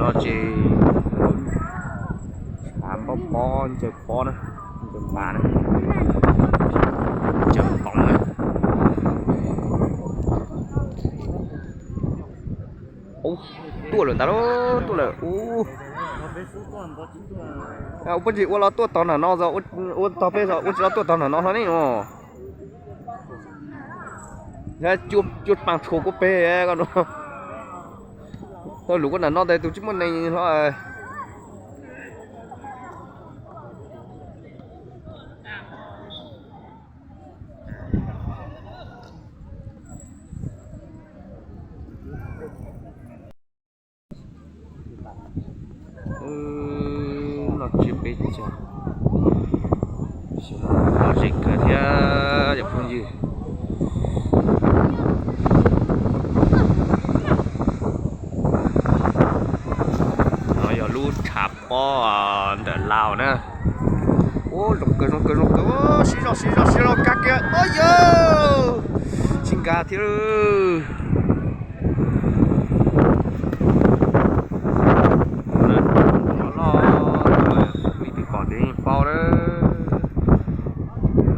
No ces tshav pob pob, ncaws pob na, ncaws mas na, ncaws poov na. Ub, tuaj lawm ntag lauj, tuaj lawm. Ub, ua pob tsis ua los tuaj tog nram no, ua tog peb ua tsis los tuaj tog nram no hlo ne os. Cuaj paag tshua kuv peg ko. Tau lus koj nram no tas tus tsis muaj neeg hlo. No tsis peb caug, lom zem kawg thiab cov phooj ywg. No yog lub tshav pob ntawm Laus na. Ub, zoo kawg zoo kawg zoo kawg, siv zog siv zog siv zog kab kiag, ua yog tsis nkag thiab. Loj loj, leej twg pom ces yeej paub lawm.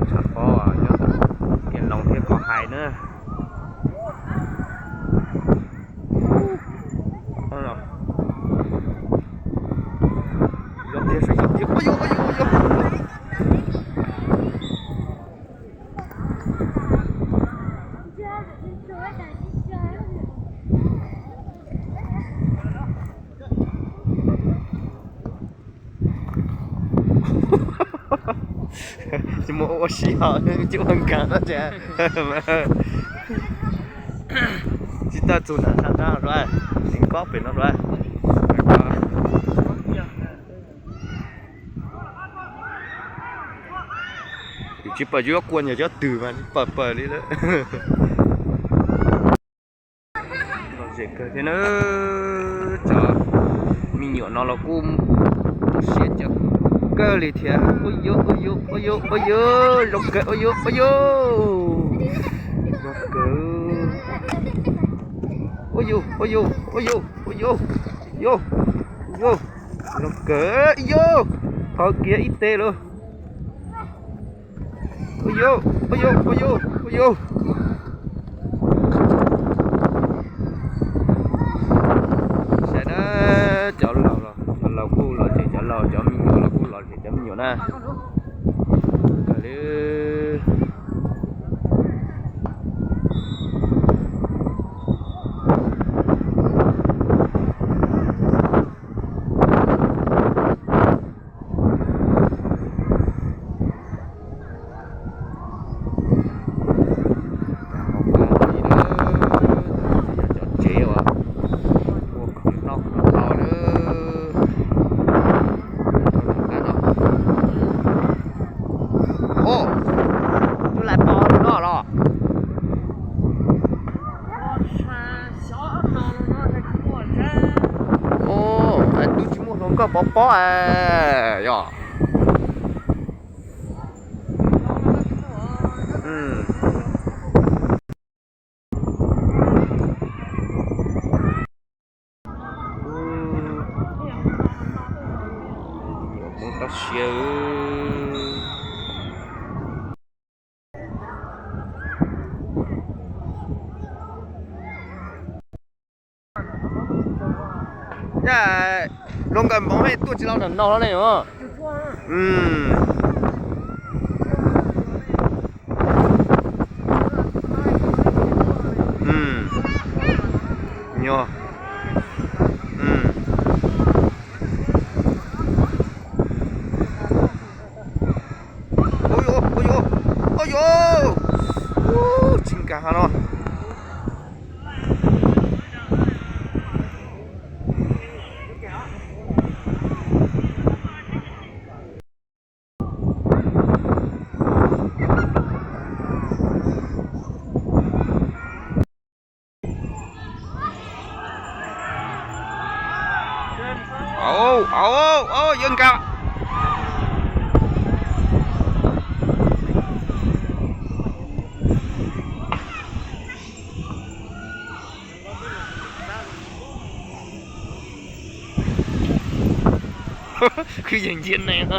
Tshav pob nyob ntawm Kiag Loos thiab Kos Hais na. Tsis muaj ua si os, tsis muaj nkag no ces tsis tawg txug nram sab nrab no, tsis kob pem no. Tsis pom yuav kua nyuag cov twg mas pawg pawg li lawm. Lom zem kawg thiab na, cov me nyuam no los kuj muaj siab coob kawg li thiab. Ua yog ua yog ua yog ua yog, zoo kawg ua yog ua yog, zoo kawg. Ua yog ua yog ua yog ua yog, yog, zoo kawg yog, qhov kiag ib teg lawm. Ua yog ua yog ua yog ua yog. Saib na, cov laus los, cov laus kuj lom zem cov laus, cov me nyuam los kuj lom zem cov me nyuam na. Kawg li. Cov tsev uas ua khoom noj khoom haus na. Ub, tub lais pov no los? Ub, tub tsis muaj hluas nkauj pov pob yog. Poob toj siab. Yog hluas nkauj npoo tuaj tsis los nram no ne os. Nyuag. Ua yog, ua yog, ua yog, tsis nkag no. Au, au, au, yuav nkag. Kwv yees ntsia neeg.